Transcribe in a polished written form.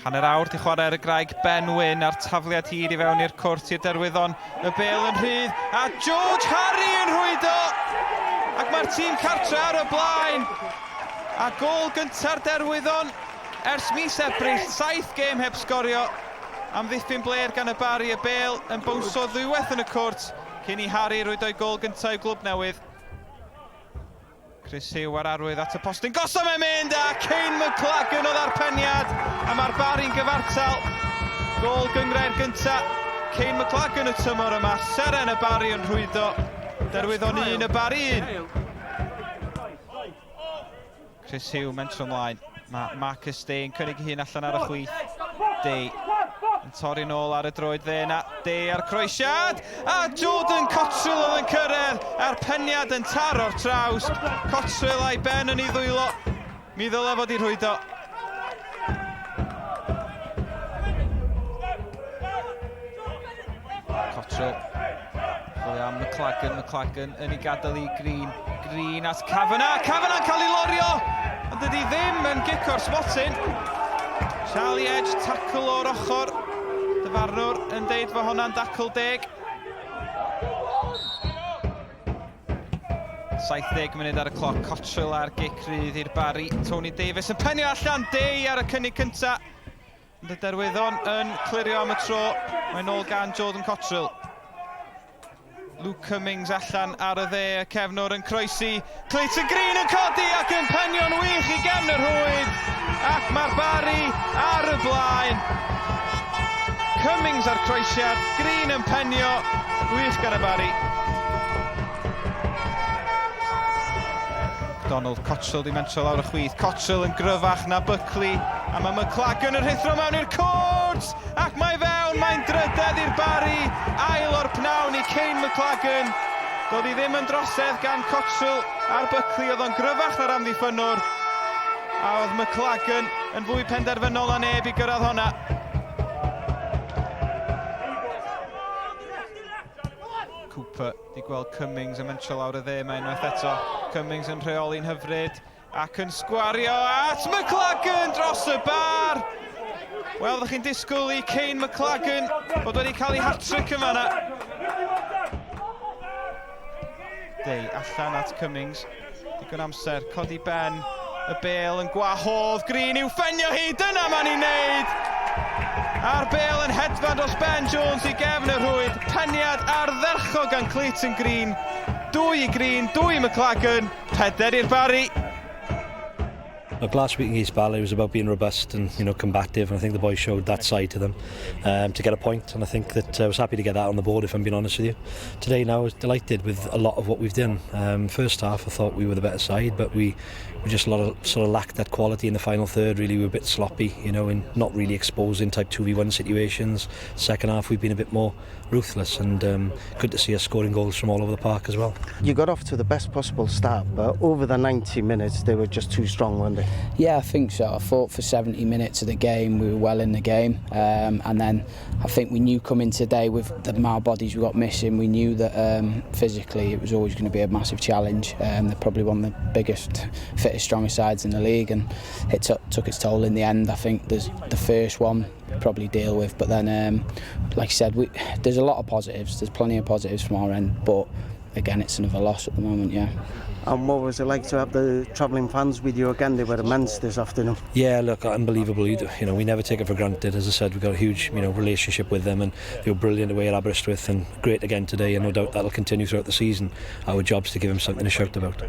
Hanner awr di chwarae ar y graig Ben Wyn a'r tafliad hir i fewn i'r cwrt i'r Derwyddon. Y bel yn rhydd a George Harry yn rhwydo! Ac mae'r tîm cartre ar y blaen. A gôl gynta'r Derwyddon ers mis Ebrill, saith gêm heb sgorio. Amddiffyn blêr gan y Barri, y bel yn bownsio ddwywaith yn y cwrt cyn i Harry rwydo'i gôl gyntaf i'w glwb newydd. Chris Hugh ar arwydd at y postyn gosod mae'n mynd a Kane McLagan oedd ar peniad a mae'r Barri'n gyfartal. Gôl gyngrair gynta Kane McLagan y tymor yma, seren y Barri yn rhwydo. Derwyddon un, y Barri un. Chris Hugh mentro ymlaen. Mae Marcus Day yn cynnig ei hun allan ar y chwith. Day yn torri nôl ar y droed dde yna. Day ar croesiad! A Jordan Cottrell oedd yn cyrraedd a'r peniad yn taro'r trawst. Cottrell a'i ben yn ei ddwylo. Mi ddyle fod i rhwydo. Cottrell. Chwilio am McLagan, McLagan yn ei gadael i Green. Green at Kavanagh, Kavanagh'n cael ei lorio! Ond dydy ddim yn gic o'r smotyn. Charlie Edge, tackle o'r ochr. Dyfarnwr yn deud fod hwnna'n dacl deg. 70 munud ar y cloc, Cottrell ar gic rhydd i'r Barri. Tony Davis yn penio allan, Day ar y cynnig cynta. Ond y Derwyddon yn clirio am y tro. Mae'n ôl gan Jordan Cottrell. Luke Cummings allan ar y dde, y cefnwr yn croesi. Clayton Green yn codi ac yn penio'n wych i gefn y rhwyd. Ac mae'r Barri ar y blaen. Cummings ar croesiad, Green yn penio. Gwych gan y Barri. Donald Cottrell di mentro lawr y chwith. Cottrell yn gryfach na Buckley. A mae McLagan yn rhuthro mewn i'r cwrt! Ac mae fewn, mae'n drydedd i'r Barri. Ail o'r pnawn i Kane McLagan. Doedd hi ddim yn drosedd gan Cottrell ar Buckley, oedd o'n gryfach na'r amddiffynnwr. A oedd McLagan yn fwy penderfynol na neb i gyrraedd honna. Cooper Di gweld Cummings yn mentro lawr y dde mae unwaith eto. Cummings yn rheoli'n hyfryd ac yn sgwario at McLagan dros y bar! Wel, ddech chi'n disgwyl i Kane McLagan fod wedi cael ei hat-trick yn fanna. Day allan at Cummings. Digon amser, codi ben, y bel yn gwahodd Green i'w ffenio hi, dyna ma'n ei wneud! A'r bel yn hedfan dros Ben Jones i gefn y rhwyd, peniad ardderchog gan Clayton Green. Dwy i Green, dwy i McLagan, peder i'r Barri. Look, last week against Bala, it was about being robust and you know combative, and I think the boys showed that side to them um, to get a point. And I think that uh, I was happy to get that on the board, if I'm being honest with you. Today, now, I was delighted with a lot of what we've done. Um, first half, I thought we were the better side, but we, we just a lot of sort of lacked that quality in the final third. Really, we were a bit sloppy, you know, in not really exposing type 2v1 situations. Second half, we've been a bit more ruthless and um, good to see us scoring goals from all over the park as well. You got off to the best possible start, but over the 90 minutes they were just too strong, weren't they? Yeah, I think so. I thought for 70 minutes of the game we were well in the game, um, and then I think we knew coming today with the amount of bodies we got missing, we knew that um, physically it was always going to be a massive challenge. Um, they're probably one of the biggest, fittest, strongest sides in the league, and it took its toll in the end. I think there's the first one probably deal with. But then, um, like I said, we, there's a lot of positives. There's plenty of positives from our end, but again, it's another loss at the moment, yeah. And what was it like to have the travelling fans with you again? They were immense this afternoon. Yeah, look, unbelievable. You know, we never take it for granted. As I said, we've got a huge, you know, relationship with them, and they were brilliant away at Aberystwyth, and great again today. And no doubt that'll continue throughout the season. Our job's to give them something to shout about.